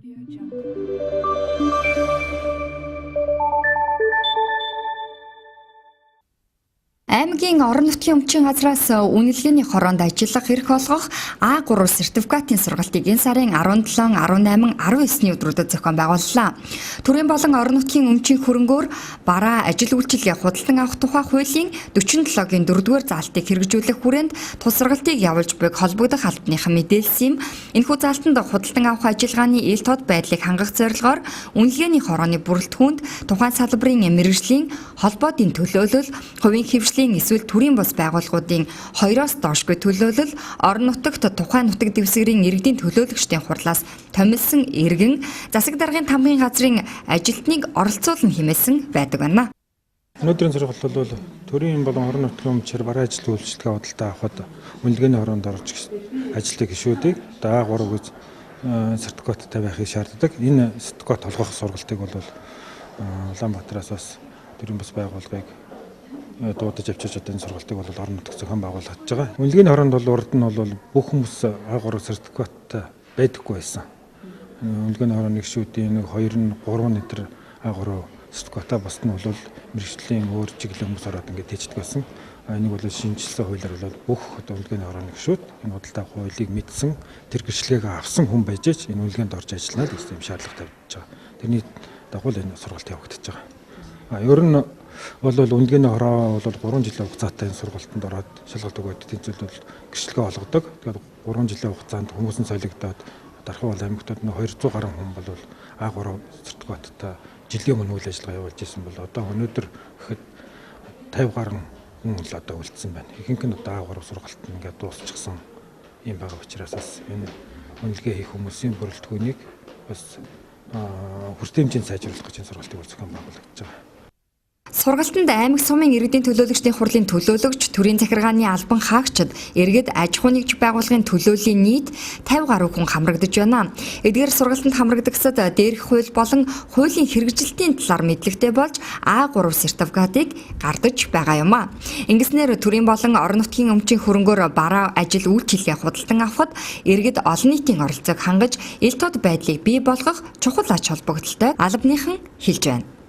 Audio Jungle. Аймгийн орон нутгийн өмчийн газраас үнэлгээний хороонд ажиллах эрх олгох А3 сертификатын сургалтыг энэ сарын 17, 18, 19-ний өдрүүдэд зохион байгууллаа. Төрийн болон орон нутгийн өмчийн хөрөнгөөр бараа ажил үйлчилгээ худалдан авах тухай хуулийн 47-гийн 4-р заалтыг хэрэгжүүлэх хүрээнд тус сургалтыг явуулж буйг холбогдох албаныхан мэдээлсэн юм. Энэхүү заалтанд худалдан авах ажиллагааны ил тод байдлыг хангах зорилгоор үнэлгээний хорооны бүрэлдэхүүнд тухайн салбарын мэргэжлийн холбоотын төлөөлөл, хувийн хэвшлийн эсвэл төрийн бус байгууллагуудын 2-оос доошгүй төлөөлөл, орон нутагт тухайн нутаг дэвсгэрийн иргэдийн төлөөлөгчдийн хурлаас томилсон иргэн, засаг даргын тамгын газрын ажилтныг оролцуулна хэмээсэн байдаг байна. Өнөөдрийн сургалт бол төрийн болон орон нутгийн өмчээр бараа ажил үйлчилгээ худалдаа авахад үнэлгээний хороонд орж ажилладаг гишүүдийг одоо А3 гэж сертификаттай байхыг шаарддаг. Энэ сертификат олгох сургалтыг бол Улаанбаатараас бас төрийн бус байгууллагыг дуудаж авчирч одоо энэ сургалтыг бол орон нутагт зохион байгуулж байгаа. Үнэлгээний хороонд бол урд нь бол бүх хүмүүс А3 сертификаттай байдаггүй байсан. Үнэлгээний хорооны гишүүдийн нэг 2 нь 3 нь энэ А3 сертификатаа бусд нь бол мэргэжлийн өөр чиглэлийн хүмүүс ороод ингээд тэждэг байсан. Энийг бол шинжилсэн хуулиар бол бүх одоо үнэлгээний хорооны гишүүд энэ худалдаа авах хуулийг мэдсэн, тэр гэрчлэгийг авсан хүн байж энэ үнэлгээнд орж ажиллана л гэсэн юм шаардлага тавьж байгаа. Тэрний дагуу л энэ сургалт явагдаж байгаа. Ер нь бол үнэлгээний хороо бол 3 жилийн хугацаатай энэ сургалтанд ороод шалгалт өгөөд тэнцвэл бол гэрчлэгээ олгодог. Тэгээд 3 жилийн хугацаанд хүмүүс нь солигдоод дархан бол аймагтад нэг 200 гаруй хүн бол А3 сертификаттай жилийн өмнө үйл ажиллагаа явуулж исэн бол одоо өнөөдөр гэхэд 50 гаруй хүн л одоо үлдсэн байна. Ихэнх нь одоо А3 сургалт нь ингээд дуусчихсан юм байгаа учраас бас энэ үнэлгээ хийх хүмүүсийн бүрэлдэхүүнийг бас хүртээмжийг сайжруулах гэж энэ сургалтыг зохион байгуулагдаж байгаа. Сургалтанд аймаг сумын иргэдийн төлөөлөгчдийн хурлын төлөөлөгч, төрийн захиргааны албан хаагчид, иргэд аж ахуйн нэгж байгууллагын төлөөллийн нийт 50 гаруй хүн хамрагдаж байна. Эдгээр сургалтанд хамрагдагсад дээрх хууль болон хуулийн хэрэгжилтийн талаар мэдлэгтэй болж А3 сертификатыг гардаж байгаа юм а. Ингэснээр төрийн болон орон нутгийн өмчийн хөрөнгөөр бараа ажил үйлчилгээ худалдан авахад иргэд олон нийтийн оролцоог хангаж ил тод байдлыг бий болгох чухал ач холбогдолтой албаныхан хэлж байна.